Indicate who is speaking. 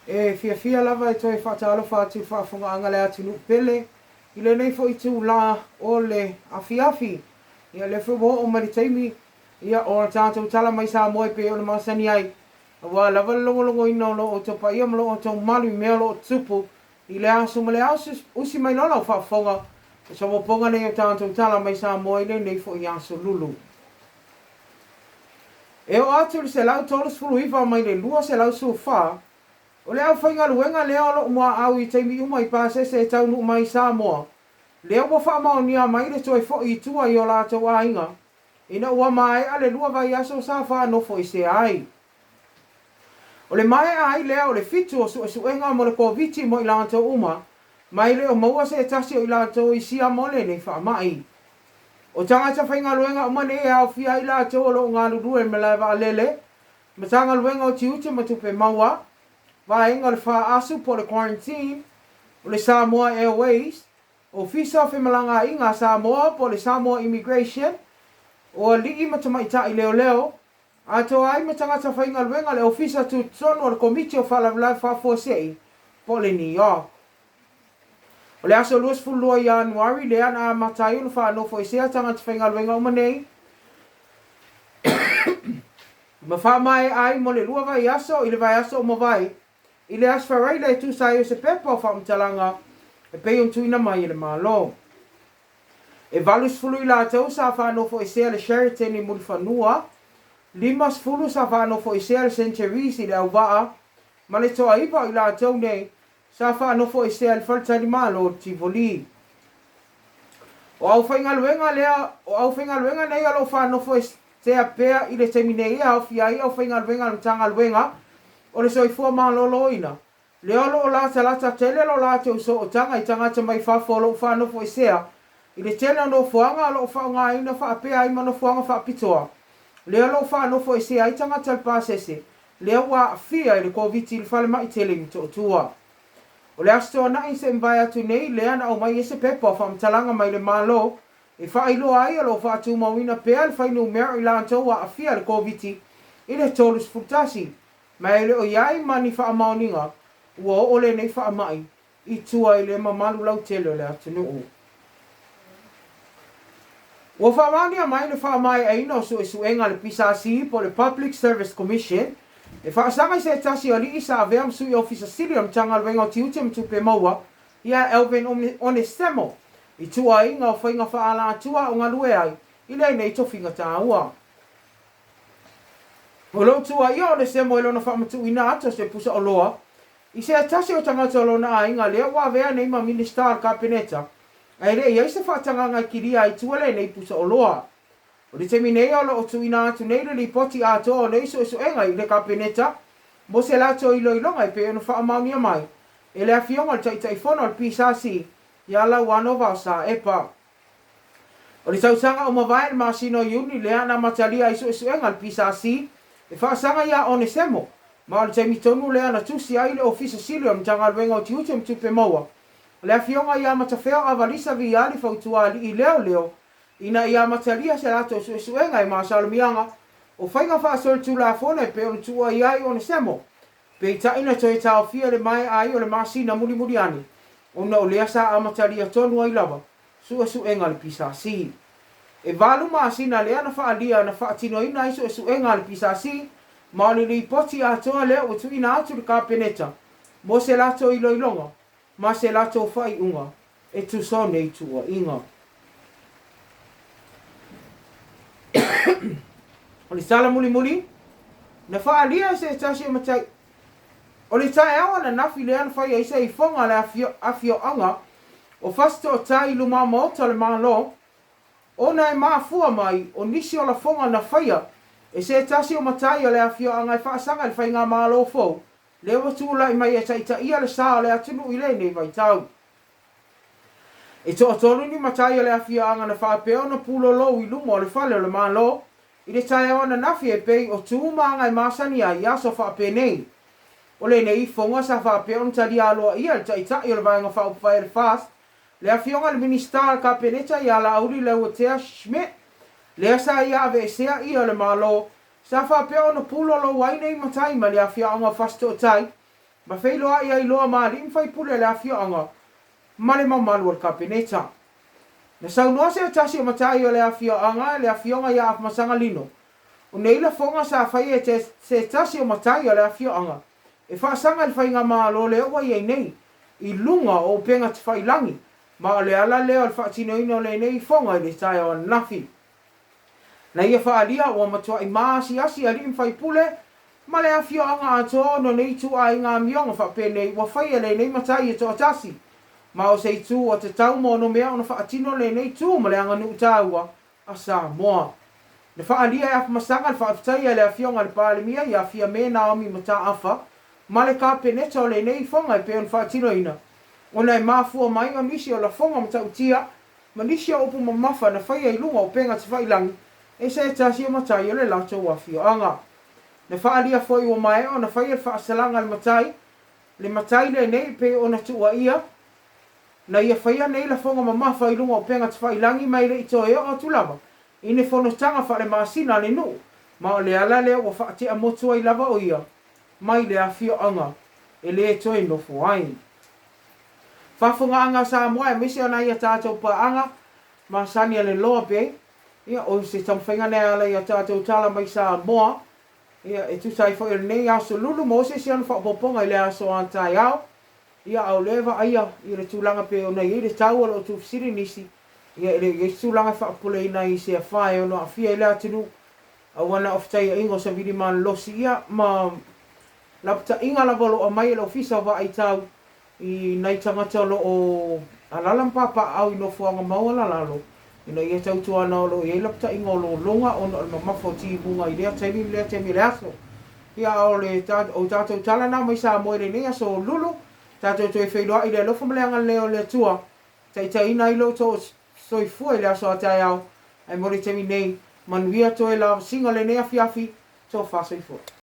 Speaker 1: E fiafia lava e toe faatalofa atu i le faafofogaaga a le atunuu pele i lenei foi itulā o le afiafi. Ia, lea foi ua oo mai le taimi, ia, o le tatou tala mai Samoa e pei ona masani ai, aua lava le logologoina o lo outou paia ma lo outou malu i mea o lo o tutupu i le aso ma le aso. Usi mai loa lau faafofoga, o se faaopoopoga lenei o tatou tala mai Samoa i lenei foi aso lulu. E oo atu i le 139 mai le 214, o le aufaigaluega lea o lo o muaau i taimi uma i pasese e taunuu mai i Samoa, lea ua faamaonia mai le toe foi i tua i o latou aiga ina ua maea le lua vaiaso sa faanofoesea ai. O le maea ai lea o le fitu o suesuega mo le Koviti mo i latou uma, ma e le o maua se tasi o i latou i siama o lenei faamai. O tagata faigaluega uma nei e aofia ai latou o lo o galulue i le malae vaalele, Matagaluega o Tiute ma Tupe Maua, Vaega o le Faaasu po o le Quarantine, o le Samoa Airways, Ofisa o Femalagaaiga a Samoa po o le Samoa Immigration, o Alii ma Tamaitai Leoleo, atoa ai ma tagata faigaluega a le Ofisa Tutotonu o le Komiti o Faalavelave Faafuasei po o le NEOC. O le aso 22 Ianuari lea na amata ai ona faanofoesea tagata faigaluega uma nei ma faamaea ai mo le lua vaiaso i le vaiaso o mavae i le Aso Faraile e tusa ai o se pepa o faamatalaga e pei ona tuuina mai e le Malo. E 80 i latou sa faanofoesea le Sheraton i Mulifanua, 50 sa faanofoesea le Centeries i Leauvaa ma le toaiva o i latou nei Sa faanofoesea e le faletalimalo o Tivoli. O aufaigaluega lea, o aufaigaluega nei o lo o faanofoesea pea i le taimi nei e aofia ai aufaigaluega a le Matagaluega o le Soifua Maloloina, lea o lo o latalata tele lo latou sootaga i tagata mai fafo o lo o faanofoesea i le tele o nofoaga o lo o faaaogaina faapea ai ma nofoaga faapitoa lea o lo o faanofoesea ai tagata i le pasese lea ua aafia i le Koviti i le falemai tele i Motootua. O le Aso Toonai se i mavae atu nei lea na aumai ai se pepa o faamatalaga mai le Malo e faailoa ai o lo o faatumauina pea le fuainumera o i latou ua aafia i le Koviti i le 31 ma e le o i ai ma ni faamaoniga ua oo lenei faamai i tua i le mamalu lautele o le atunuu. Ua faamaonia mai le faamaeaina o suesuega a le PSC po o le Public Service Commission e faasaga i se tasi o alii sa avea ma sui ofisa sili o le Matagaluega o Tiute ma Tupe Maua ia Elvin Onesemo i tuuaiga o faiga faaalatua a o galue ai i lenei tofiga taua. O lo o tuuaia Onesemo i lona faamatuuina atu o se pusa oloa I se tasi o tagata o lona aiga lea ua avea nei ma Minisita o le Kapeneta, ae le i ai se faatagaga e kilia ai tua lenei pusa oloa. O le taimi nei o lo o tuuina atu nei le lipoti atoa o nei suesuega i le Kapeneta mo se latou iloiloga e pei ona faamaonia mai e le Afioga i le Taitaifono o le PSC ia Lauano Vaosaepa. O le tausaga ua mavae i le masina o Iuni lea na amatalia ai suesuega a le PSC e faasaga ia Onesemo, ma o le taimi tonu lea na tusi ai le Ofisa Sili o le Matagaluega o Tiute ma Tupe Maua, le Afioga ia Matafeo Avalisa Viali Fautuaalii Leoleo ina ia amatalia se latou suesuega e masalomia o faiga faasolitulafono e pei ona tuuaia ai Onesemo. Peitai na toe taofia i le maea ai o le masina mulimuli ane ona o lea sa amatalia tonu ai lava suesuega a le PSC. E valu masina lea na faaalia na faatinoina ai suesuega a le PSC ma o le lipoti atoa lea ua tuuina atu i le Kapeneta mo se latou iloiloga ma se latou faaiuga e tusa o nei tuuaiga. O le tala mulimuli na faaalia e se tasi o matai O le taeao ananafi lea na fai ai se ifoga a le afioaga o Fasitootai i luma o Maota o le Malo, ona e mafua mai o nisi o lafoga na faia e se tasi o matai o le afioaga e faasaga i le faigamalo fou lea ua tulai mai e taitaia le sa o le atunuu i lenei vaitau. E toatolu ni matai o le afioaga na faapea ona pulolou i luma o le fale o le Malo i le taeao ananafi e pei o tu ma aga e masani ai i aso faapenei. O lenei ifoga sa faapea ona talia aloaia e le Taitai o le Vaega Faaupufai a le FAST, le Afioga i le Minisita o le Kapeneta ia Laauli Leuatea Schmidt, lea sa ia aveesea ia o le Malo sa faapea ona pulolou ai nei matai mai le afioaga o Fasitootai. ma feiloai ai loa ma alii ma faipule o le afioaga ma le mamalu o le Kapeneta. Na saunoa se tasi o matai o le afioaga, le Afioga ia Afamasaga Lino, o nei lafoga sa faia e se tasi o matai o le afioaga e faasaga i le faigamalo lea ua i ai nei, i luga o upega tafailagi, ma o le ala lea o le faatinoina o lenei ifoga i le taeao ananafi. Na ia faaalia ua matuai maasiasi alii ma faipule ma le afioaga atoa ona o nei ituaiga amioga faapenei ua faia e lenei matai e toatasi, ma o se itu ua tatau ma onomea ona faatino lenei tu ma le aganuu taua a Samoa. Na faaalia e Afamasaga le faafetaia i le Afioga i le Palemia ia Fiame Naomi Mataafa ma le Kapeneta o lenei ifoga e pei ona faatinoina ona e mafua mai o nisi o lafoga matautia ma nisi o upu mamafa na faia i luga o upega tafailagi e se tasi o matai o le latou afioaga. Na faaalia foi ua maea ona faia le faasalaga a le matai, le matai lenei e pei ona tuuaia na ia faia nei lafoga mamafa i luga o upega tafailagi ma e le i toe oo atu lava i ni fonotaga faalemasina a le nuu, ma o le ala lea ua faatea motu ai lava o ia mai le afioaga e le toe nofo ai. Faafofogaaga a Samoa aemaise o nai a tatou paaga masani a le Loa Bay, ia o se taumafaiga lea e ala i a tatou tala mai Samoa, ia e tusa ai foi o lenei aso lulu maua se isi ana faaopoopoga i le aso a taeao, ia a o lea e vaaia ia le tulaga pei ona i ai le tau o lo o tuufesili nisi, ia e le o i ai se tulaga e faapopoleina ai i se afa e ono aafia ai le atunuu aua na o fetaiaiga o savili malolosi ia ma lapataiga lava o lo o aumai e le Ofisa o Vaai Tau i nai tagata o lo o alaala ma papaaao i nofoaga maualalalo ina ia tautuana o lo o i ai lapataiga o lologa ona o le mamafa o timuga i lea taimi ma lea taimi o le aso. Ia, a o le o tatou tala na mai Samoa i lenei aso lulu, tatou toe feiloai i le alofa ma le agalelei o le Atua, taitaiina ai lo outou soifua i le aso a taeao, ae mo le taimi nei, manuia toe lavasiga o lenei afiafi, tofa soifua.